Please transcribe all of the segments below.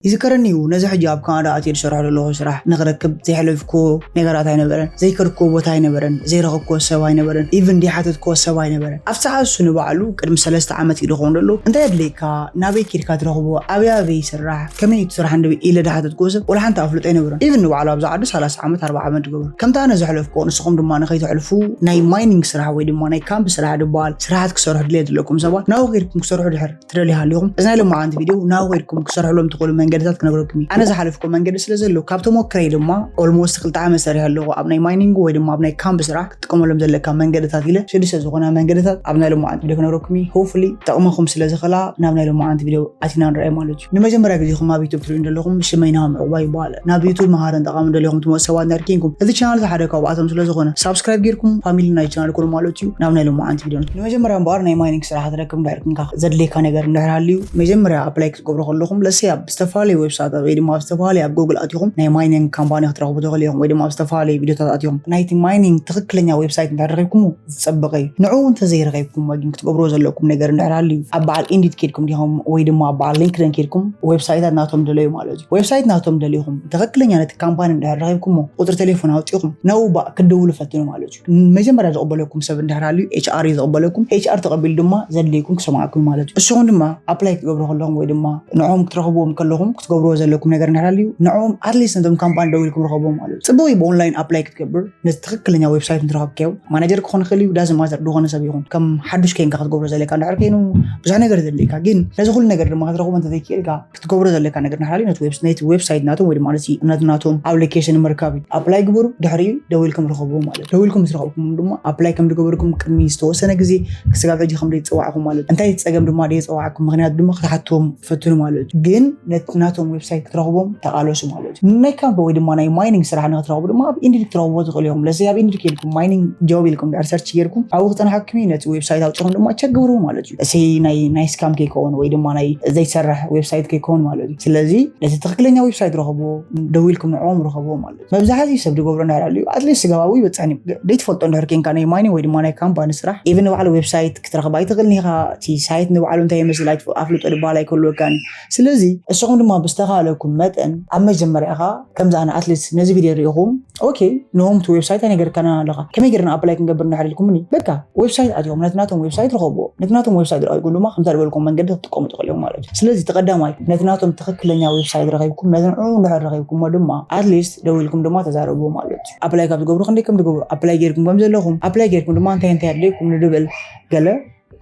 ይዝከረኒ እዩ፣ ነዚ ሕጂ ኣብ ካናዳ ኣትየ ዝሰርሖ ዘለኹ ስራሕ ንክረክብ ዘይሕለፍኩዎ ነገራት ኣይነበረን፣ ዘይከድኩዎ ቦታ ኣይነበረን፣ ዘይረኸብኩዎ ሰብ ኣይነበረን፣ ኢቭን ዘይሓተትኩዎ ሰብ ኣይነበረን። ኣብቲ ሰዓት እሱ ንባዕሉ ቅድሚ ሰለስተ ዓመት እዩ ዝኸውን ዘሎ፣ እንታይ ኣድለይካ፣ ናበይ ኬድካ ትረኽቦ፣ ኣበይ ኣበይ ይስራሕ፣ ከመይ እዩ እቲ ስራሕ እንድብል ኢለ ዝሓተትኩዎ ሰብ ወላ ሓንቲ ኣፍልጦ ኣይነበሮን። ኢቭን ንባዕሉ ኣብዚ ዓዲ ሰላሳ ዓመት ኣርባዓ ዓመት ዝገበሩ፣ ከምቲ ኣነ ዘሕለፍኩዎ ንስኹም ድማ ንኸይተሕልፉ ናይ ማይኒንግ ስራሕ ወይ ድማ ናይ ካምፕ ስራሕ ዝበሃል ስራሓት ክሰርሑ ድሌት ዘለኩም ሰባት ናብኡ ኬድኩም ክሰርሑ ድሕር ትደልዩ ሃሊኹም፣ እዚ ናይ ሎማዓንቲ ቪድዮ ናብኡ ኬድኩም ክሰርሕሎም ትኽእሉ መንገድታት ክነግረኩም እዩ። ኣነ ዝሓለፍኩ መንገዲ ስለ ዘሎ ካብ ተሞክረይ ድማ ኦልሞስት ክልተ ዓመት ሰሪሐ ኣለኹ ኣብ ናይ ማይኒንግ ወይ ድማ ኣብ ናይ ካምፕ ስራሕ ክትጥቀመሎም ዘለካ መንገድታት ኢለ ሽዱሽተ ዝኾና መንገድታት ኣብ ናይ ሎማዓንቲ ቪድዮ ክነግረኩም እዩ። ሆፕፉሊ ጠቕመኹም ስለ ዝኽእላ ናብ ናይ ሎማዓንቲ ቪድዮ ኣቲና ንርኣይ ማለት እዩ። ንመጀመርያ ግዜኹም ኣብ ዩቱብ ትሪኡ ዘለኹም ሽመይ ናሆም ዕቑባ ይበሃል። ናብ ዩቱብ መሃርን ጠቓምን ደሊኹም ትመፁ ሰባት እንድሕር ኬንኩም እዚ ቻናል ሓደ ካብኣቶም ስለ ዝኾነ ሳብስክራይብ ጌርኩም ፋሚሊ ናይ ቻናል ኩኑ ማለት እዩ። ናብ ናይ ሎማዓንቲ ቪድዮ ንመጀመርያ እምበኣር ናይ ማይኒንግ ስራሕ ክትረክብ እንድሕር ኬንካ ዘድልየካ ነገር እንድሕር ሃልዩ መጀመርያ ኣፕላይ ክትገብሩ ከለኹም ለሰ ኣብ ዝተፈላለዩ ዌብሳይት ወይ ድማ ኣብ ዝተፈላለዩ ኣብ ጉግል ኣቲኹም ናይ ማይኒንግ ካምፓኒ ክትረኽቡ ትኽእሉ ኢኹም ወይ ድማ ኣብ ዝተፈላለዩ ቪድዮታት ኣቲኹም ናይቲ ማይኒንግ ትኽክለኛ ዌብሳይት እንድሕር ረኺብኩሞ ዝፀበቐ እዩ። ንዕኡ እንተዘይረኺብኩሞ ግን ክትገብርዎ ዘለኩም ነገር እንድሕር ሃልዩ ኣብ በዓል ኢንዲድ ኬድኩም ዲኹም ወይ ድማ ኣብ በዓል ሊንክደን ኬድኩም ዌብሳይታት ናቶም ደለዩ ማለት እዩ። ዌብሳይት ናቶም ደሊኹም ትኽክለኛ ነቲ ካምፓኒ እንድሕር ረኺብኩሞ ቁፅሪ ቴሌፎን ኣውፂኹም ናብኡ ባእ ክትድውሉ ፈትኑ ማለት እዩ። መጀመርያ ዝቕበለኩም ሰብ እንድሕር ሃልዩ ኤች ኣር እዩ ዝቕበለኩም። ኤች ኣር ተቐቢሉ ድማ ዘድልየኩም ክሰምዓኩም ማለት እዩ። ንስኹም ድማ ኣፕላይ ክትገብሩ ከለኹም ወይ ድማ ንዕኦም ክትረኽብዎም ከለኹም ክትገብርዎ ዘለኩም ነገር እንድሕር ሃልዩ ንዕኦም ኣትሊስት ነቶም ካምፓኒ ደዊልኩም ርኸብዎም ማለት እዩ። ፅቡቕ እዩ ብኦንላይን ኣፕላይ ክትገብር ነቲ ትኽክለኛ ዌብሳይት እንትረኸብካዮ ማናጀር ክኾን ይኽእል እዩ ዳዝ ማተር ዝኾነ ሰብ ይኹን ከም ሓዱሽ ኬንካ ክትገብሮ ዘለካ እንድሕር ከይኑ ብዙሕ ነገር ዘድልየካ ግን ነዚ ኩሉ ነገር ድማ ክትረኽቦ እንተዘይክእልካ ክትገብሮ ዘለካ ነገር እንድሕር ሃልዩ ነቲ ዌብስ- ነቲ ዌብሳይት ናቶም ወይ ድማ ነቲ ነቲ ናቶም ኣፕሊኬሽን ምርካብ እዩ። ኣፕላይ ግበሩ ድሕሪኡ ደዊልኩም ርኸብዎም ማለት እዩ። ደዊልኩም ምስ ረኸብኩሞም ድማ ኣፕላይ ከም ዝገበርኩም ቅድሚ ዝተወሰነ ግዜ ክስጋብ ሕጂ ከም ዘይፀዋዕኩም ማለት እዩ። እንታይ ፀገም ድማ ዘይፀዋዕኩም ምኽንያት ድማ ክትሓትዎም ፈትኑ ማለት እዩ። ግን ነቲ ናቶም ዌብሳይት ክትረኽቦም ተቓለሱ ማለት እዩ። ናይ ካምፕ ወይ ድማ ናይ ማይኒንግ ስራሕ ንክትረኽቡ ድማ ኣብ ኢንዲድ ክትረኽብዎ ትኽእሉ ኢኹም። ለሰ ኣብ ኢንዲድ ኬድኩም ማይኒንግ ጆብ ኢልኩም ድሕር ሰርች ጌርኩም ኣብኡ ክፀንሓኩም እዩ። ነቲ ዌብሳይት ኣውፅኹም ድማ ቸክ ግብርዎ ማለት እዩ። ለሰ ናይ ናይ ስካም ከይከውን ወይ ድማ ናይ ዘይሰርሕ ዌብሳይት ከይከውን ማለት እዩ። ስለዚ ነቲ ትኽክለኛ ዌብሳይት ረኽብዎ፣ ደዊልኩም ንዕኦም ረኽብዎ ማለት እዩ። መብዛሕትኡ ሰብ ዝገብሮ እንድሕር ሃልዩ ኣትሊስት ስጋባዊ ይበፅሕን እዩ። ዘይትፈልጦ እንድሕር ኬንካ ናይ ማይኒንግ ወይ ድማ ናይ ካምፓኒ ስራሕ ኢቭን ንባዕሉ ዌብሳይት ክትረኽብ ኣይትኽእልን ኢኻ። እቲ ሳይት ንባዕሉ እንታይ ይመስል ኣይትፈ- ኣፍልጦ ድባሃል ኣይክህልወካን እዩ። ስለዚ ንስኹም ድማ ብዝተኻለኩም መጠን ኣብ መጀመርያ ኢኻ ከምዚ ኣነ ኣትሊስት ነዚ ቪድዮ ሪኢኹም ኦኬ ንሆም እቲ ዌብሳይት ኣይነገርካና ኣለኻ ከመይ ጌርና ኣፕላይ ክንገብር እንድሕር ኢልኩምኒ በቃ ዌብሳይት ኣቲኹም ነቲ ናቶም ዌብሳይት ረኸብዎ። ነቲ ናቶም ዌብሳይት ረኺብኩም ድማ ከምታ ዝበልኩም መንገዲ ክትጥቀሙ ትኽእሉ ኢኹም ማለት እዩ። ስለዚ እቲ ቀዳማይ ነቲ ናቶም ትኽክለኛ ዌብሳይት ረኺብኩም ነቲ ንዕኡ እንድሕር ረኺብኩሞ ድማ ኣትሊስት ደዊልኩም ድማ ተዛረብዎ ማለት እዩ። ኣፕላይ ካብ ዝገብሩ ክንደይ ከም ዝገብሩ ኣፕላይ ጌርኩም ከም ዘለኹም ኣፕላይ ጌርኩም ድማ እንታይ እንታይ ኣድለይኩም ንድብል ገለ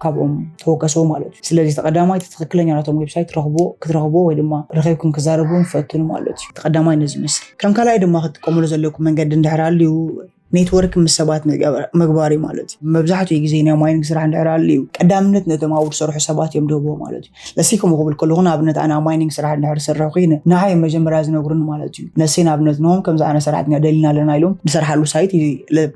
ካብኦም ተወከስዎ ማለት እዩ። ስለዚ እቲ ቀዳማይ እቲ ትኽክለኛ ናቶም ዌብሳይት ረኽብዎ ክትረኽብዎ ወይ ድማ ረኺብኩም ክዛረብዎም ፈትኑ ማለት እዩ። እቲ ቀዳማይ ነዚ ይመስል። ከም ካልኣይ ድማ ክትጥቀምሉ ዘለኩም መንገዲ እንድሕር ሃልዩ ኔትወርክ ምስ ሰባት ምግባር- ምግባር እዩ ማለት እዩ። መብዛሕትኡ ግዜ ናይ ማይኒንግ ስራሕ እንድሕር ሃልዩ ቀዳምነት ነቶም ኣብኡ ዝሰርሑ ሰባት እዮም ዝህብዎ ማለት እዩ። ለሲ ከምኡ ክብል ከለኹ ንኣብነት ኣነ ኣብ ማይኒንግ ስራሕ እንድሕር ዝሰርሕ ኮይነ ንዓይ መጀመርያ ዝነግሩኒ ማለት እዩ። ነሰይ ንኣብነት ንሆም ከምዚ ኣነ ሰራሕተኛ ደሊና ኣለና ኢሎም ዝሰርሓሉ ሳይት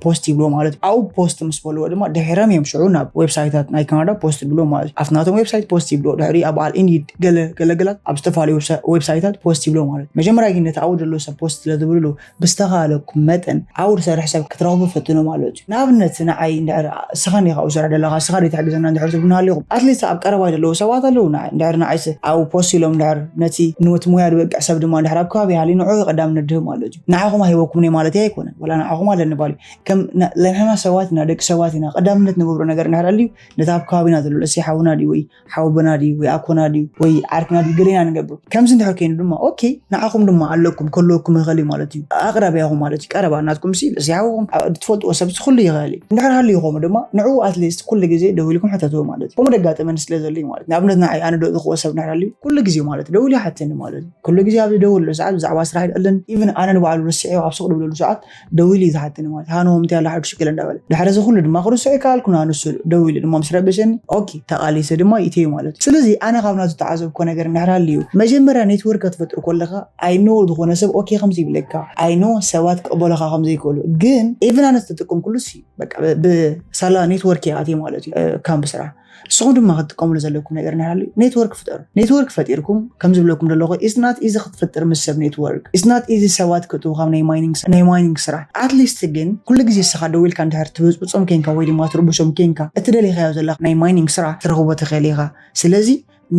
ፖስት ይብልዎ ማለት እዩ። ኣብኡ ፖስት ምስ በልዎ ድማ ድሕሮም እዮም ሽዑ ናብ ዌብሳይታት ናይ ካናዳ ፖስት ይብልዎ ማለት እዩ። ኣብቲ ናቶም ዌብሳይት ፖስት ይብልዎ ድሕሪ ኣብ በዓል ኢንዲድ ገለ ገለገላት ኣብ ዝተፈላለዩ ዌብሳይታት ፖስት ይብልዎ ማለት እዩ። መጀመርያ ግን ነቲ ኣብኡ ዘሎ ሰብ ፖስት ስለ ዝብልሉ ብዝተኻለኩም መጠን ኣብኡ ዝሰርሕ ሰብ ክትረኽቡ ፈትኑ ማለት እዩ። ንኣብነት ንዓይ እንድሕር እስኻ እንዲኻ ኣብኡ ትሰርሕ ዘለኻ እስኻ ዶ ትሕግዘና እንድሕር ትብሉኒ ሃሊኹም ኣትሊስት ኣብ ቀረባይ ዘለዉ ሰባት ኣለዉ ንዓይ እንድሕር ንዓይ ስ- ኣብኡ ፖስት ኢሎም እንድሕር ነቲ ኑቲ ሙያ ዝበቅዕ ሰብ ድማ እንድሕር ኣብ ከባቢ ሃልዩ ንዕኡ ቀዳምነት ድህብ ማለት እዩ። ንዓኹም ኣይሂበኩምን እየ ማለት ኣይኮነን ወላ ንዓኹም ኣለኒ ባል እዩ። ከም ና- ንሕና ሰባት ኢና ደቂ ሰባት ኢና ቀዳምነት ንገብሮ ነገር እንድሕር ኣልዩ ነቲ ኣብ ከባቢና ዘሎ ለሲ ሓውና ድዩ ወይ ሓወቦና ድዩ ወይ ኣኮና ድዩ ወይ ዓርክና ድዩ ገሌና ንገብር። ከምዚ እንድሕር ኮይኑ ድማ ኦኬ ንዓኹም ድማ ኣለኩም ከለኩም ይኽእል እዩ ማለት እዩ። ኣቕራብያኹም ማለት እዩ ቀረባ ናትኩም ሲ እዚ ሓውኹም ኣ- ትፈልጥዎ ሰብ ኩሉ ይኽእል እዩ። እንድሕር ሃልዩ ይኸውን ድማ ንዕኡ ኣትሊስት ኩሉ ግዜ ደዊልኩም ሕተትዎ ማለት እዩ። ከምኡ ደጋጠመኒ ስለ ዘሎ እዩ ማለት ንኣብነት ንዓይ ኣነ ዶ ዝኽዎ ሰብ እንድሕር ሃልዩ ኩሉ ግዜ ማለት እዩ ደዊሉ ይሓተኒ ማለት እዩ። ኩሉ ግዜ ኣብ ዝደውልሉ ሰዓት ብዛዕባ ስራሕ ይደለን ኢቭን ኣነ ንባዕሉ ርስዕዮ ኣብ ሱቕ ድብለሉ ሰዓት ደዊሉ እዩ ዝሓተኒ ማለት ሃኖም እንታይ ኣሎ ሓዱሽ ገለ እንዳበለ ድሕሪ እዚ ኩሉ ድማ ክርስዑ ይከኣልኩ ንሱ ደዊሉ ድማ ምስ ረበሸኒ ኦኬ ተቓሊሰ ድማ ይእትዩ ማለት እዩ። ስለዚ ኣነ ካብ ናቱ ተዓዘብኮ ነገር እንድሕር ሃልዩ መጀመርያ ኔትወርክ ክትፈጥር ከለኻ ኣይኖ ዝኾነ ሰብ ኦኬ ከምዚ ይብለካ ኣይኖ ሰባት ክቕበለኻ ከምዘይክእሉ ግን ኢቭን ኣነ ዝተጠቀምኩሉ ሲ በቃ ብ- ብሳላ ኔትወርክ ይኣትየ ማለት እዩ እ፣ ካምፕ ስራሕ ንስኹም ድማ ክትጥቀምሉ ዘለኩም ነገር እንድሕር ሃልዩ ኔትወርክ ፍጠሩ። ኔትወርክ ፈጢርኩም ከም ዝብለኩም ዘለኹ it's not easy ክትፈጥር ምስ ሰብ ኔትወርክ it's not easy ሰባት ክእትዉ ካብ ናይ ማይኒንግ ስ- ናይ ማይኒንግ ስራሕ ኣትሊስት ግን ኩሉ ግዜ እስኻ ደዊልካ እንድሕር ትብፅብፆም ኬንካ ወይ ድማ ትርብሾም ኬንካ እቲ ደሊኻዮ ዘለኻ ናይ ማይኒንግ ስራሕ ትረኽቦ ትኽእል ኢኻ። ስለዚ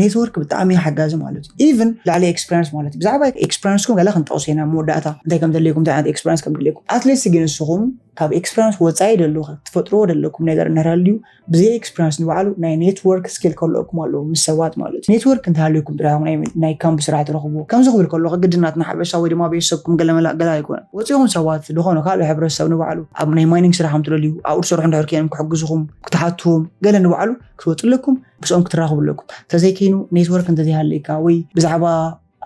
ኔትወርክ ብጣዕሚ ሓጋዚ ማለት እዩ። ኢቭን ልዕሊ ኤክስፐሪንስ ማለት እዩ። ብዛዕባ ኤክስፐሪንስኩም ገለ ክንጠቕሶ ኢና መወዳእታ፣ እንታይ ከም ዘድልየኩም፣ እንታይ ዓይነት ኤክስፐሪንስ ከም ዘድልየኩም። ኣትሊስት ግን ንስኹም ካብ ኤክስፐሪንስ ወፃኢ ደሎ ትፈጥርዎ ደለኩም ነገር እንድሕር ሃልዩ፣ ብዘይ ኤክስፐሪንስ ንባዕሉ ናይ ኔትወርክ ስኪል ከለኩም ኣለዎ ምስ ሰባት ማለት እዩ። ኔትወርክ እንተሃልዩኩም ጥራሕ ናይ ካምፕ ስራሕ ትረኽቡ። ከምዚ ክብል ከለኹ ግድናት ንሓበሻ ወይ ድማ ቤተሰብኩም ገለ መላእ ገለ ኣይኮነን። ወፂኹም ሰባት ዝኾነ ካልእ ሕብረተሰብ ንባዕሉ ኣብ ናይ ማይኒንግ ስራሕ ከም ትደልዩ ኣብኡ ትሰርሑ እንድሕር ኮይኖም ክሕግዝኹም ክትሓትዎም ገለ ንባዕሉ ክትወፁ ኣለኩም፣ ምስኦም ክትራኽቡ ኣለኩም። እንተዘይከይኑ ኔትወርክ እንተዘይሃለይካ ወይ ብዛዕባ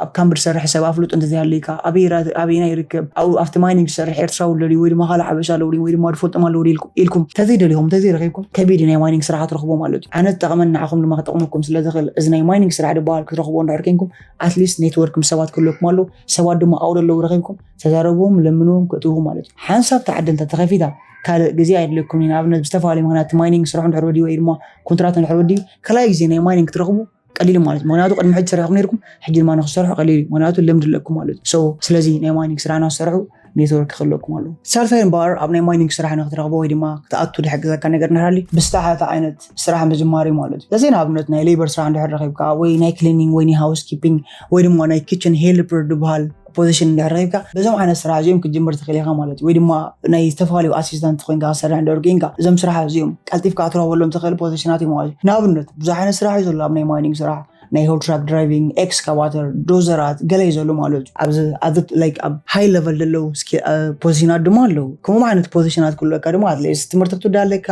ኣብ ካምፕ ዝሰርሕ ሰብ ኣፍልጦ እንተዘይሃለይካ፣ ኣበይ ራ- ኣበይና ይርከብ፣ ኣብኡ ኣብቲ ማይኒንግ ዝሰርሕ ኤርትራዊ ኣሎ ድዩ ወይ ድማ ካልእ ሓበሻ ኣለዉ ድዩ ወይ ድማ ዝፈልጦም ኣለዉ ድዩ ኢልኩም- ኢልኩም እንተዘይደሊኹም እንተዘይረኺብኩም ከቢድ እዩ ናይ ማይኒንግ ስራሕ ክትረኽቦ ማለት እዩ። ኣነ ዝጠቕመኒ ንዓኹም ድማ ክጠቕመኩም ስለ ዝኽእል እዚ ናይ ማይኒንግ ስራሕ ዝበሃል ክትረኽቦ እንድሕር ኮንኩም ኣትሊስት ኔትወርክ ምስ ሰባት ክህልወኩም ኣለዉ። ሰባት ድማ ኣብኡ ዘለዉ ረኺብኩም ተዛረብዎም፣ ለምንዎም፣ ክእትዉ ማለት እዩ። ሓንሳብ እታ ዓዲ እንተ ተኸፊታ ካልእ ግዜ ኣይድለኩም እዩ። ንኣብነት ብዝተፈላለዩ ምኽንያት ማይኒንግ ስራሕ እንድሕር ወዲኡ ወይ ድማ ኮንትራት እንድሕር ወዲኡ ካልኣይ ግዜ ናይ ማይኒንግ ክትረኽቡ ቀሊል ማለት እዩ። ምክንያቱ ቅድሚ ሕጂ ሰሪሕኩም ነርኩም ሕጂ ድማ ንክትሰርሑ ቀሊል እዩ። ምክንያቱ ልምድ ኣለኩም ማለት እዩ። So ስለዚ ናይ ማይኒንግ ስራሕ ንክትሰርሑ ኔትወርክ ክህልወኩም ኣለዎ። ሳልሳይ እምበኣር ኣብ ናይ ማይኒንግ ስራሕ ንክትረኽቦ ወይ ድማ ክትኣቱ ዝሕግዘካ ነገር እንድሕር ሃልዩ ብዝተሓተ ዓይነት ስራሕ ምጅማር እዩ ማለት እዩ። ስለዚ ንኣብነት ናይ ሌበር ስራሕ እንድሕር ረኺብካ ወይ ናይ ክሊኒንግ ወይ ናይ ሃውስ ኪፒንግ ወይ ድማ ናይ ኪችን ሄልፐር ዝበሃል ፖዚሽን እንድሕር ረኺብካ በዞም ዓይነት ስራሕ እዚኦም ክትጅምር ትኽእል ኢኻ ማለት እዩ። ወይ ድማ ናይ ዝተፈላለዩ ኣሲስታንት ኮይንካ ክትሰርሕ እንድሕር ኮይንካ እዞም ስራሕ እዚኦም ቀልጢፍካ ክትረኽበሎም ትኽእል ፖዚሽናት እዩ ማለት እዩ። ንኣብነት ብዙሕ ዓይነት ስራሕ እዩ ዘሎ ኣብ ናይ ማይኒንግ ስራሕ ናይ ሆል ትራክ ድራይቪንግ፣ ኤክስካቫተር፣ ዶዘራት ገለ እዩ ዘሎ ማለት እዩ። ኣብዚ ኣብዚ ላይክ ኣብ ሃይ ለቨል ዘለዉ ስኪ- አ፣ ፖዚሽናት ድማ ኣለዉ። ከምኡ ዓይነት ፖዚሽናት ክህልወካ ድማ ኣትሊስት ትምህርቲ ክትውዳ ኣለካ፣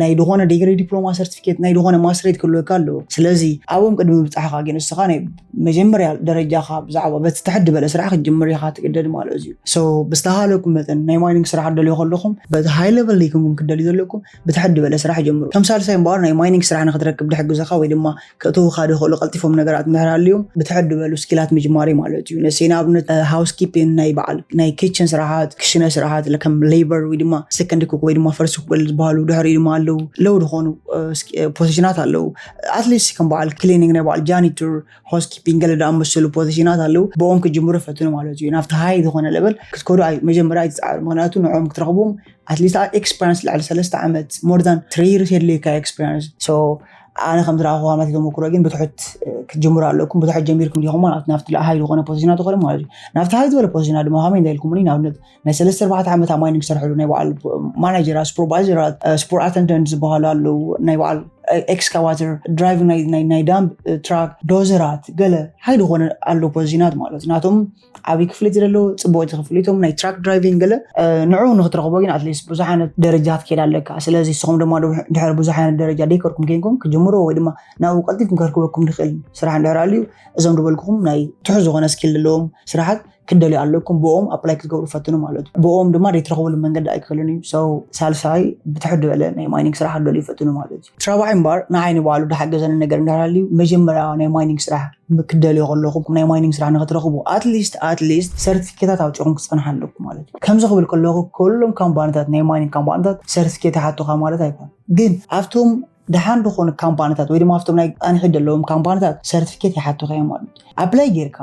ናይ ዝኾነ ዲግሪ ዲፕሎማ ሰርቲፊኬት ናይ ዝኾነ ማስትሬት ክህልወካ ኣለዎ። ስለዚ ኣብኦም ቅድሚ ምብጻሕኻ ግን ንስኻ ናይ መጀመርያ ደረጃኻ ብዛዕባ በቲ ትሕት ዝበለ ስራሕ ክትጅምር ኢኻ ትግደድ ማለት እዩ። So ብዝተኻለኩም መጠን ናይ ማይኒንግ ስራሕ ክትደልዩ ከለኹም በቲ ሃይ ለቨል ዘይኮንኩም ክትደልዩ ዘለኩም ብትሕት ዝበለ ስራሕ ጀምሩ። ከም ሳልሳይ እምበኣር ናይ ማይኒንግ ስራሕ ንክትረክብ ዝሕግዘካ ወይ ድማ ክእትውካ ዝኽእሉ ቀልጢፎም ነገራት እንድሕር ሃልዮም ብትሕት ዝበሉ ስኪላት ምጅማር እዩ ማለት እዩ። ነሰይ ንኣብነት ሃውስ ኪፒንግ ናይ በዓል ናይ ኪችን ስራሓት፣ ክሽነ ስራሓት ከም ሌበር ወይ ድማ ሰከንድ ኩክ ወይ ድማ ፈርስት ኩክ ዝበሃሉ ድሕሪ ድማ ኣለዉ ለዉ ዝኾኑ ፖዚሽናት ኣለዉ። ኣትሊስት ከም በዓል ክሊኒንግ ናይ በዓል ጃኒተር ሃውስ ኪፒንግ ገለ ዝኣመሰሉ ፖዚሽናት ኣለዉ። ብኦም ክጅምሩ ፈትኑ ማለት እዩ። ናብቲ ሃይ ዝኾነ ለቨል ክትከዱ ኣይ- መጀመርያ ኣይትፅዓሩ። ምክንያቱ ንዕኦም ክትረኽቦም ኣትሊስት ኤክስፐሪንስ ልዕሊ ሰለስተ ዓመት more than three years የድልየካ ኤክስፐሪንስ። So ኣነ ከም ዝረኣኹ ናተይ ተመክሮ ግን ብትሑት እ፣ ክትጅምሩ ኣለኩም። ብትሑት ጀሚርኩም ዲኹም ናብቲ ናብቲ ሃይ ዝኾነ ፖዚሽናት ትኸዱ ማለት እዩ። ናብቲ ሃይ ዝበለ ፖዚሽናት ድማ ከመይ እንታይ ኢልኩምኒ ንኣብነት ናይ ሰለስተ ኣርባዕተ ዓመት ኣብ ማይኒንግ ዝሰርሕሉ ናይ በዓል ማናጀራት፣ ሱፐርቫይዘራት፣ እ፣ ስፖር ኣተንደንት ዝበሃሉ ኣለዉ፣ ናይ በዓል ኤክስካቫተር ድራይቭ ናይ ናይ- ናይ ዳምፕ እ፣ ትራክ ዶዘራት ገለ ሃይ ዝኾነ ኣለዉ ፖዚሽናት ማለት እዩ። ናቶም ዓብዪ ክፍሊት ዘለዎ ፅቡቅ እቲ ክፍሊቶም ናይ ትራክ ድራይቪንግ ገለ እ፣ ንዑ ንክትረኽቦ ግን ኣትሊስት ብዙሕ ዓይነት ደረጃ ክትከይድ ኣለካ። ስለዚ ንስኹም ድማ ድሕሪ ብዙሕ ዓይነት ደረጃ ደይከድኩም ኮይንኩም ክጅምሮ ወይ ድማ ናብኡ ቀልጢፍኩም ከርክበኩም ዝኽእል ስራሕ እንድሕር ኣልዩ እዞም ዝበልኩኹም ናይ ትሑት ዝኾነ ስኪል ዘለዎም ስራሓት ክትደልዩ ኣለኩም። ብኦም ኣፕላይ ክትገብሩ ፈትኑ ማለት እዩ። ብኦም ድማ ዘይትረኽብሉ መንገዲ ኣይክህልን እዩ። So ሳልሳይ ብትሕት ዝበለ ናይ ማይኒንግ ስራሕ ክትደልዩ ፈትኑ ማለት እዩ። እቲ ራብዓይ እምበኣር ንዓይ ንባዕሉ ዝሓገዘኒ ነገር እንድሕር ኣልዩ መጀመርያ ናይ ማይኒንግ ስራሕ ክትደልዩ ከለኹም ናይ ማይኒንግ ስራሕ ንክትረኽቡ ኣትሊስት ኣትሊስት ሰርቲፊኬታት ኣውፂኹም ክፀንሓ ኣለኩም ማለት እዩ። ከምዚ ክብል ከለኹ ኩሎም ካምፓኒታት ናይ ማይኒንግ ካምፓኒታት ሰርቲፊኬት ይሓቱኻ ማለት ኣይኮን፣ ግን ኣብቶም ደሓን ዝኾኑ ካምፓኒታት ወይ ድማ ኣብቶም ናይ ፃንሒት ዘለዎም ካምፓኒታት ሰርቲፊኬት ይሓቱኻ እዮም ማለት እዩ። ኣፕላይ ጌርካ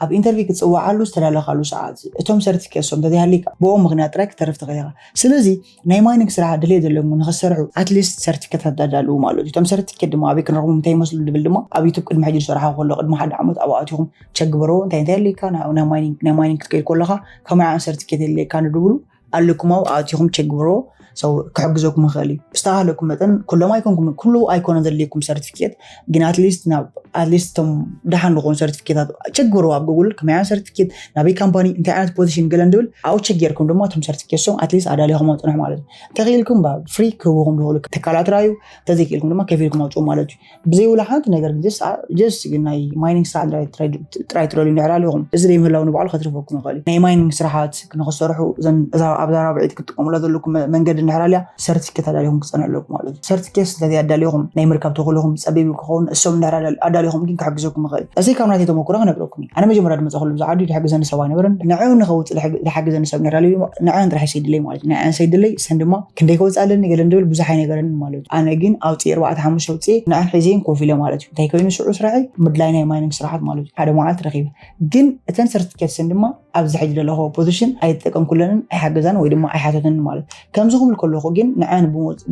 ኣብ ኢንተርቪው ክትፅዋዓሉ ዝተዳለኻሉ ሰዓት እቶም ሰርቲፊኬት ሶም እንተዘይሃሊካ ብኦም ምክንያት ጥራይ ክተርፍ ትኽእል ኢኻ። ስለዚ ናይ ማይኒንግ ስራሕ ድሌት ዘለኩም ንክሰርሑ ኣትሊስት ሰርቲፊኬታት ኣዳልዉ ማለት እዩ። እቶም ሰርቲፊኬት ድማ ኣበይ ክንረኽቦም እንታይ ይመስሉ ዝብል ድማ ኣብ ዩቱብ ቅድሚ ሕጂ ዝሰርሓ ከሎ ቅድሚ ሓደ ዓመት ኣብኡ ኣቲኹም ቸክ ግበርዎ። እንታይ እንታይ ኣለካ ናብ- ናብ ማይኒንግ ናይ ማይኒንግ ክትከይድ ከለኻ ከመይ ዓይነት ሰርቲፊኬት የድልየካ ንድብሉ ኣለኩም ኣብኡ ኣቲኹም ቸክ ግበርዎ። So ክሕግዘኩም ይኽእል እዩ። ብዝተኻለኩም መጠን ኩሎም ኣይኮንኩም ኩሉ ኣይኮነን ዘድልየኩም ሰርቲፊኬት ግን ኣትሊስት ናብ ኣትሊስት እቶም ደሓን ዝኾኑ ሰርቲፊኬታት ቸክ ግበርዎ ኣብ ጉግል ከመይ ዓይነት ሰርቲፊኬት ናበይ ካምፓኒ እንታይ ዓይነት ፖዚሽን ገለ እንድብል ኣብኡ ቸክ ጌርኩም ድማ እቶም ሰርቲፊኬት ሶም ኣትሊስት ኣዳሊኹም ኣውፅንሑ ማለት እዩ። እንተኽኢልኩም ፍሪ ክህብኹም ዝኽእሉ ትካላት ራዩ እንተዘይክኢልኩም ድማ ከፊልኩም ኣውፅኡ ማለት እዩ። ብዘይብሉ ሓንቲ ነገር ጀስት ግን ናይ ማይኒንግ ስራሕ ጥራይ ትረልዩ እንድሕር ኣለኹም እዚ ዘይምህላው ንባዕሉ ከትርፈኩም ይኽእል እዩ። ናይ ማይኒንግ ስራሓት ንክሰርሑ እዘን እዛ ኣብዛ ራብዒት ክትጥቀሙላ ዘለኩም መ- መንገዲ እንድሕር ኣልያ ሰርቲፊኬት ኣዳሊኹም ክፀንሑ ኣለኩም ማለት እዩ። ሰርቲፊኬት ስለዚ ኣዳሊኹም ናይ ምርካብ ተኽእሎኹም ፀቢብ ክኸውን እሶም እንድሕር ኣዳል- ኣዳሊኹም ግን ክሕግዘኩም ይኽእል እዩ። እዚ ካብ ናተይ ተመክሮ ክነግረኩም እዩ። ኣነ መጀመርያ ዝመፀኹሉ ብዛ ዓዲ ዝሕግዘኒ ሰብ ኣይነበረን። ንዕኡ ንኸውፅእ ዝሕግ- ዝሓግዘኒ ሰብ እንድሕር ኣልዩ ንዕን ጥራሕ ሰይድለይ ማለት እዩ። ንዕን ሰይድለይ እሰን ድማ ክንደይ ከውፅኣለኒ ገለ እንድብል ብዙሕ ኣይነገረንን ማለት እዩ። ኣነ ግን ኣውፅእ ኣርባዕተ ሓሙሽተ ኣውፅእ ንዕን ሒዘን ኮፍ ኢለ ማለት እዩ። እንታይ ኮይኑ ሽዑ ስራሐይ ምድላይ ናይ ማይኒንግ ስራሓት ማለት እዩ። ሓደ መዓልቲ ረኺበ ግን እተን ሰርቲፊኬት ሰን ድማ ኣብዚ ሕጂ ዘለኹ position ኣይተጠቀምኩለንን ኣይሓገዛን ወይ ድማ ኣይሓተተንን ማለት ከምዚ ክብል ከለኹ ግን ንዓን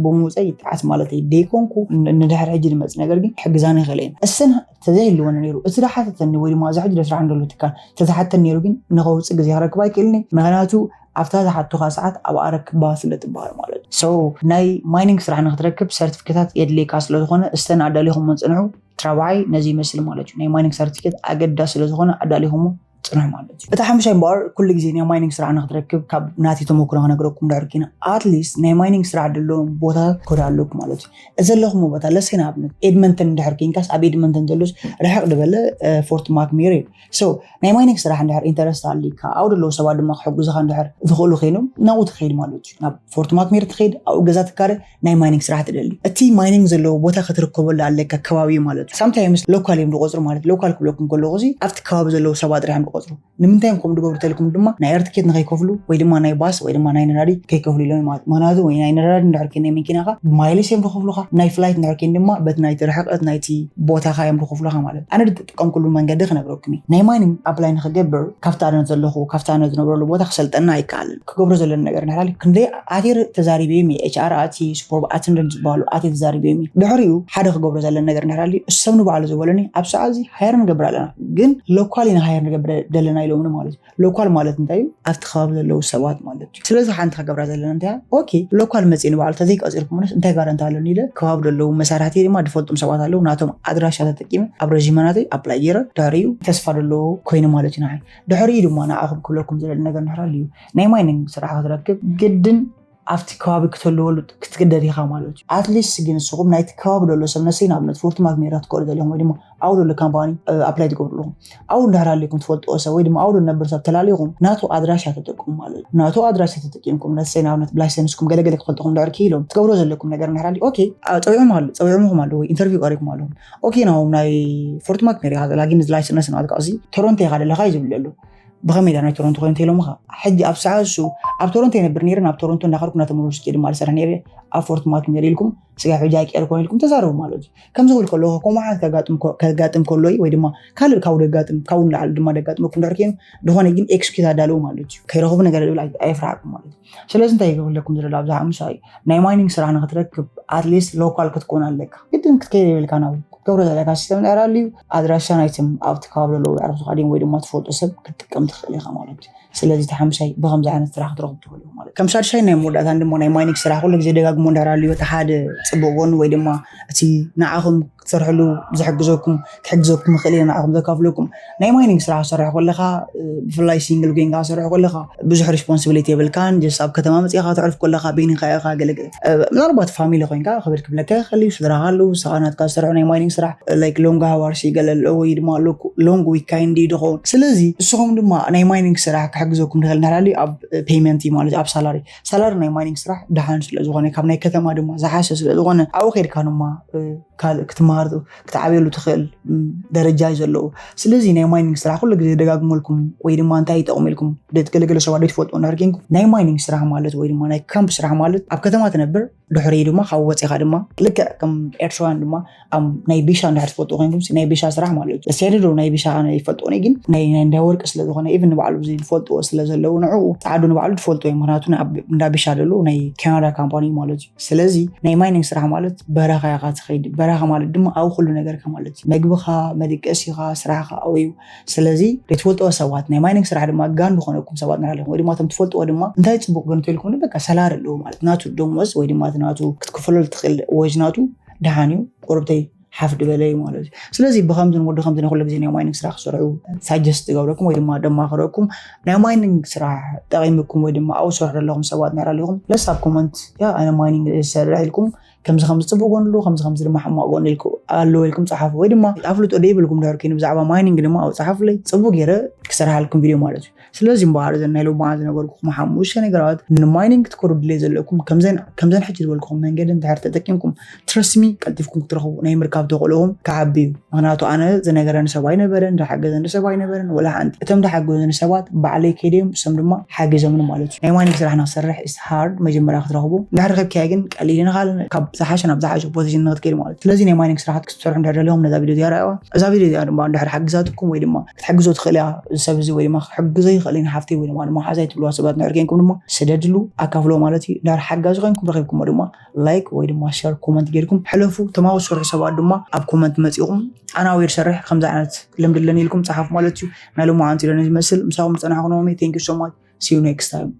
ብምውፀ ይጠዓስ ማለት ደይኮንኩ ንድሕር ሕጂ ዝመፅ ነገር ግን ሕግዛን ይኽእል እየን እሰን ተዘይህልወኒ ነይሩ እቲ ዝሓተተኒ ወይ ድማ እዚ ሕጂ ስራሕ እንደሉ ትካል ተዝሓተኒ ነይሩ ግን ንኸውፅእ ግዜ ክረክብ ኣይክእልኒ ምክንያቱ ኣብታ ዝሓቱኻ ሰዓት ኣብ ኣረክባ ስለ ትበሃል ማለት እዩ ናይ mining ስራሕ ንክትረክብ ሰርቲፊኬታት የድልየካ ስለዝኾነ እስተን ኣዳሊኹም መፅንሑ ትራባዓይ ነዚ ይመስል ማለት እዩ ናይ mining ሰርቲፊኬት ኣገዳ ስለዝኾነ ኣዳሊኹም ፅንሑ ማለት እዩ እቲ ሓሙሻይ እምበኣር ኩሉ ግዜ ናይ mining ስራሕ ንክትረክብ ካብ ናቲ ተመክሮ ክነግረኩም ድሕር ኪና ኣትሊስት ናይ mining ስራሕ ደለዎም ቦታታት ክዳ ኣለኩም ማለት እዩ እዚ ዘለኹም ቦታ ለሰይ ንኣብነት ኤድመንተን ድሕር ኪንካስ ኣብ ኤድመንተን ዘሎስ ርሕቕ ዝበለ ፎርት ማክሜር እዩ so ናይ mining ስራሕ እንድሕር ኢንተረስት ኣሊካ ኣብኡ ደለዉ ሰባት ድማ ክሕግዙኻ እንድሕር ዝኽእሉ ኮይኖም ናብኡ ትኸይድ ማለት እዩ ናብ ፎርት ማክሜር ትኸይድ ኣብኡ ገዛ ትካረ ናይ mining ስራሕ ትደሊ እቲ mining ዘለዎ ቦታ ክትርከበሉ ኣለካ ከባቢ ማለት እዩ sometimes local እዮም ዝቆፅሩ ማለት local ክብለኩም ከለኹ እዚ ኣብቲ ከባቢ ዘለዉ ሰባት ጥራሕ እዮም ዝቆፅሩ ንምንታይ እዮም ከምኡ ዝገብሩ ተልኩም ድማ ናይ ኤርትኬት ንኸይከፍሉ ወይ ድማ ናይ ባስ ወይ ድማ ናይ ነዳዲ ከይከፍሉ ኢሎም ማለት ምክንያቱ ወይ ናይ ነዳዲ እንድሕር ናይ መኪናኻ ማይልስ እዮም ዝኸፍሉኻ ናይ ፍላይት እንድሕር ድማ በቲ ናይቲ ርሕቀት ናይቲ ቦታኻ እዮም ዝኸፍሉኻ ማለት ኣነ ዝጥቀምኩሉ መንገዲ ክነግረኩም እዩ ናይ mining apply ንክገብር ካብቲ ኣነ ዘለኹ ካብቲ ኣነ ዝነብረሉ ቦታ ክሰልጠና ኣይከኣልን ክገብሮ ዘለኒ ነገር እንድሕር ክንደይ ኣትር ተዛሪበ እዮም ኤች ኣር ኣቲ ሱፐር ኣትንደንት ዝበሃሉ ኣትር ተዛሪበ እዮም ድሕሪኡ ሓደ ክገብሮ ዘለኒ ነገር እንድሕር እሶም ንባዕሉ ዝበለኒ ኣብ ሰዓት እዚ ሃየር ንገብር ኣለና ግን ሎካል ኢና ሃየር ንገብር ዘለና ኢሎምኒ ማለት እዩ ሎካል ማለት እንታይ እዩ ኣብቲ ከባቢ ዘለዉ ሰባት ማለት እዩ ስለዚ ሓንቲ ክገብራ ዘለና እንታይ ኦኬ ሎካል መፅእ ንባዕሉ ተዘይቀፂርኩምንስ እንታይ ጋረንቲ ኣለኒ ኢለ ከባቢ ዘለዉ መሳርሕቲ ድማ ዝፈልጡም ሰባት ኣለዉ ናቶም ኣድራሻ ተጠቂመ ኣብ ረዚመናተይ ኣፕላይ ገይረ ድሕሪኡ ተስፋ ዘለዎ ኮይኑ ማለት እዩ ንዓይ ድሕሪኡ ድማ ንዓኹም ክብለኩም ዝደሊ ነገር እንድሕር ኣልዩ ናይ mining ስራሕ ክትረክብ ግድን ኣብቲ ከባቢ ክትህልወሉ ክትግደድ ኢኻ ማለት እዩ ኣትሊስት ግን ንስኹም ናይቲ ከባቢ ደሎ ሰብ ነሰይ ንኣብነት ፎርት ማክሜራ ትከእሉ ዘለኹም ወይ ድማ ኣብኡ ደሎ ካምፓኒ ኣፕላይ ትገብሩ ኣለኹም ኣብኡ እንድሕር ኣለኩም ትፈልጥዎ ሰብ ወይ ድማ ኣብኡ ነብር ሰብ ተላሊኹም ናቱ ኣድራሻ ተጠቅሙ ማለት እዩ ናቱ ኣድራሻ ተጠቂምኩም ነሰይ ንኣብነት ብላይሰንስኩም ገለገለ ክፈልጥኹም ድሕር ክኢሎም ትገብሮ ዘለኩም ነገር እንድሕር ኣሊ ኦኬ ፀዊዖም ኣሎ ፀዊዖምኹም ኣለዉ ኢንተርቪው ቀሪብኩም ኣለኹም ኦኬ ናዎም ናይ ፎርት ማክሜራ ኢኻ ዘላ ግን ላይሰንስ ናትካ እዚ ቶሮንቶ ኢኻ ደለኻ እዩ ዝብል ኣሎ ብኸመይ ዳ ናይ ቶሮንቶ ኮይኑ ተኢሎምኻ ሕጂ ኣብ ሰዓት እሱ ኣብ ቶሮንቶ ይነብር ነይረ ናብ ቶሮንቶ እንዳኸድኩ እናተመለስኩ ድማ ዝሰርሕ ነይረ ኣብ ፎርት ማክሜር ኢልኩም ስጋ ሕጂ ኣይቀየርኩን ኢልኩም ተዛረቡ ማለት እዩ ከምዚ ክብል ከለኹ ከምኡ ዓይነት ከጋጥም ከጋጥም ከሎ ወይ ድማ ካልእ ካብኡ ደጋጥም ካብኡ ንላዕሊ ድማ ደጋጥመኩም ድሕር ኮይኑ ዝኾነ ግን ኤክስኪዩዝ ኣዳለዉ ማለት እዩ ከይረኸቡ ነገር ዝብል ኣይፍርሓኩም ማለት እዩ ስለዚ እንታይ ክብለኩም ዝደሊ ኣብዚ ሓሙሻይ ናይ mining ስራሕ ንክትረክብ ኣትሊስት ሎካል ክትኮን ኣለካ ግድን ክትከይድ የብልካ ናብ ክትገብሮ ዘለካ ሲስተም ንዕራሉ እዩ ኣድራሻ ናይትም ኣብቲ ከባቢ ዘለዉ ኣረብትኻ ድዮም ወይ ድማ ትፈልጦ ሰብ ክትጥቀም ትኽእል ኢኻ ማለት እዩ ስለዚ እቲ ሓምሻይ ብከምዚ ዓይነት ስራሕ ክትረኽቡ ትኽእሉ ማለት ከም ሻድሻይ ናይ መወዳእታን ድማ ናይ mining ስራሕ ኩሉ ግዜ ደጋግሞ እንዳራልዩ እቲ ሓደ ፅቡቅ ጎኑ ወይ ድማ እቲ ንዓኹም ክትሰርሕሉ ዝሕግዘኩም ክሕግዘኩም ይኽእል እዩ ንዓኹም ዘካፍለኩም ናይ mining ስራሕ ክሰርሕ ከለካ ብፍላይ ሲንግል ኮይንካ ክሰርሕ ከለካ ብዙሕ ሪስፖንሲቢሊቲ የብልካን ጀስ ኣብ ከተማ መፅእካ ትዕርፍ ከለካ በይንካ ኢካ ገለገለ ምናልባት ፋሚሊ ኮይንካ ክብል ክብለካ ይኽእል እዩ ስድራካ ኣለዉ ንስኻ ናትካ ዝሰርሑ ናይ mining ስራሕ like long hours ይገለ ኣለዎ ወይ ድማ long weekend ይኸውን ስለዚ ንስኹም ድማ ናይ mining ስራሕ ክሕግዘኩም ንኽእል እንድሕር ኣብ payment ማለት ኣብ salary salary ናይ mining ስራሕ ደሓን ስለ ዝኾነ ካብ ናይ ከተማ ድማ ዝሓሸ ስለ ዝኾነ ኣብኡ ከድካ ድማ ካልእ ክትመሃር ክትዓብየሉ ትኽእል ደረጃ እዩ ዘለዎ ስለዚ ናይ mining ስራሕ ኩሉ ግዜ ደጋግመልኩም ወይ ድማ እንታይ ይጠቕሙ ኢልኩም ደትገለገለ ሰባት ደትፈልጡ እንድሕር ጌንኩም ናይ mining ስራሕ ማለት ወይ ድማ ናይ ካምፕ ስራሕ ማለት ኣብ ከተማ ትነብር ድሕሪ ድማ ካብ ወፂኻ ድማ ልክዕ ከም ኤርትራውያን ድማ ኣብ ናይ ቢሻ እንድሕር ትፈልጡ ኮይንኩም ናይ ቢሻ ስራሕ ማለት እዩ እስያድዶ ናይ ቢሻ ይፈልጥዎ ግን ናይ ናይ እንዳወርቂ ስለ ዝኾነ ኢቭን ንባዕሉ ዝፈልጥዎ ስለ ዘለዉ ንዕኡ ፃዓዱ ንባዕሉ ትፈልጥዎ እዩ ምክንያቱ እንዳ ቢሻ ደሉ ናይ ካናዳ ካምፓኒ ማለት እዩ ስለዚ ናይ mining ስራሕ ማለት በረኻ ኢኻ ትኸይድ በረኻ ማለት ድማ ኣብ ኩሉ ነገርካ ማለት እዩ መግብኻ መደቀሲኻ ስራሕኻ ኣብኡ እዩ ስለዚ ዘይትፈልጥዎ ሰባት ናይ mining ስራሕ ድማ ጋን ዝኾነኩም ሰባት ንራለኹም ወይ ድማ እቶም ትፈልጥዎ ድማ እንታይ ፅቡቅ ግን ተልኩም በቃ ሰላር ኣለዎ ማለት ናቱ ደሞዝ ወይ ድማ ናቱ ክትክፈለሉ ትኽእል ወጅ ናቱ ደሓን እዩ ቁርብተይ ሓፍ ድበለ እዩ ማለት እዩ ስለዚ ብከምዝን ወዲ ከምዝን ኩሉ ግዜ ናይ mining ስራሕ ክሰርሑ ሳጀስት ዝገብረኩም ወይ ድማ ደማክረኩም ናይ mining ስራሕ ጠቂምኩም ወይ ድማ ኣብኡ ስራሕ ዘለኹም ሰባት ንዕራ ኣለኹም ለሳብ ኮመንት ያ ኣነ mining ዝሰርሕ ኢልኩም ከምዚ ከምዚ ፅቡቅ ጎንሉ ከምዚ ከምዚ ድማ ሕማቅ ጎን ኣለዎ ኢልኩም ፀሓፉ ወይ ድማ ኣፍልጦ ደይብልኩም ድሕር ኮይኑ ብዛዕባ mining ድማ ኣብ ፀሓፉለይ ፅቡቅ ገይረ ክሰርሓልኩም ቪድዮ ማለት እዩ ስለዚ እምበኣር እዘን ናይ ሎማዓ ዝነገርኩኹም ሓሙሽተ ነገራት ንማይኒንግ ክትከዱ ድሌት ዘለኩም ከምዘን ከምዘን ሕጂ ዝበልኩኹም መንገዲ እንድሕር ተጠቂምኩም trust me ቀልጢፍኩም ክትረኽቡ ናይ ምርካብ ተኽእሎኹም ክዓቢ እዩ። ምኽንያቱ ኣነ ዝነገረኒ ሰብ ኣይነበረን፣ ዝሓገዘኒ ሰብ ኣይነበረን ወላ ሓንቲ። እቶም ዝሓገዙኒ ሰባት ባዕለይ ከይደዮም እሶም ድማ ሓጊዞምኒ ማለት እዩ። ናይ ማይኒንግ ስራሕ ንክሰርሕ is hard መጀመርያ ክትረኽቦ። እንድሕር ረኺብካዮ ግን ቀሊል እዩ ንኻልእ ካብ ዝሓሸ ናብ ዝሓሸ ፖዚሽን ንክትከይድ ማለት እዩ። ስለዚ ናይ ማይኒንግ ስራሓት ክትሰርሑ እንድሕር ደሊኹም ነዛ ቪድዮ እዚኣ ረኣይዋ። እዛ ቪድዮ እዚኣ ድማ እንድሕር ሓጊዛትኩም ወይ ድማ ክትሕግዞ ትኽእል እያ ሰብ እዚ ወይ ድማ ክሕግዞ ይኽእል እዩ ንሓፍተይ ወይ ድማ ንመሓዛይ ትብልዋ ሰባት እንድሕር ኮይንኩም ድማ ስደድሉ፣ ኣካፍሎ ማለት እዩ። እንድሕር ሓጋዚ ኮይንኩም ረኺብኩሞ ድማ ላይክ ወይ ድማ ሸር ኮመንት ጌርኩም ሕለፉ። ተማወስ ስርሑ ሰባት ድማ ኣብ ኮመንት መፂኹም ኣነ ኣዌር ሰርሕ ከምዚ ዓይነት ልምዲ ኣለኒ ኢልኩም ፀሓፉ ማለት እዩ። ናይ ሎማዓንቲ ኢለኒ ዝመስል ምሳኹም ዝፀናሕኩ ኖሚ thank you so much see you next time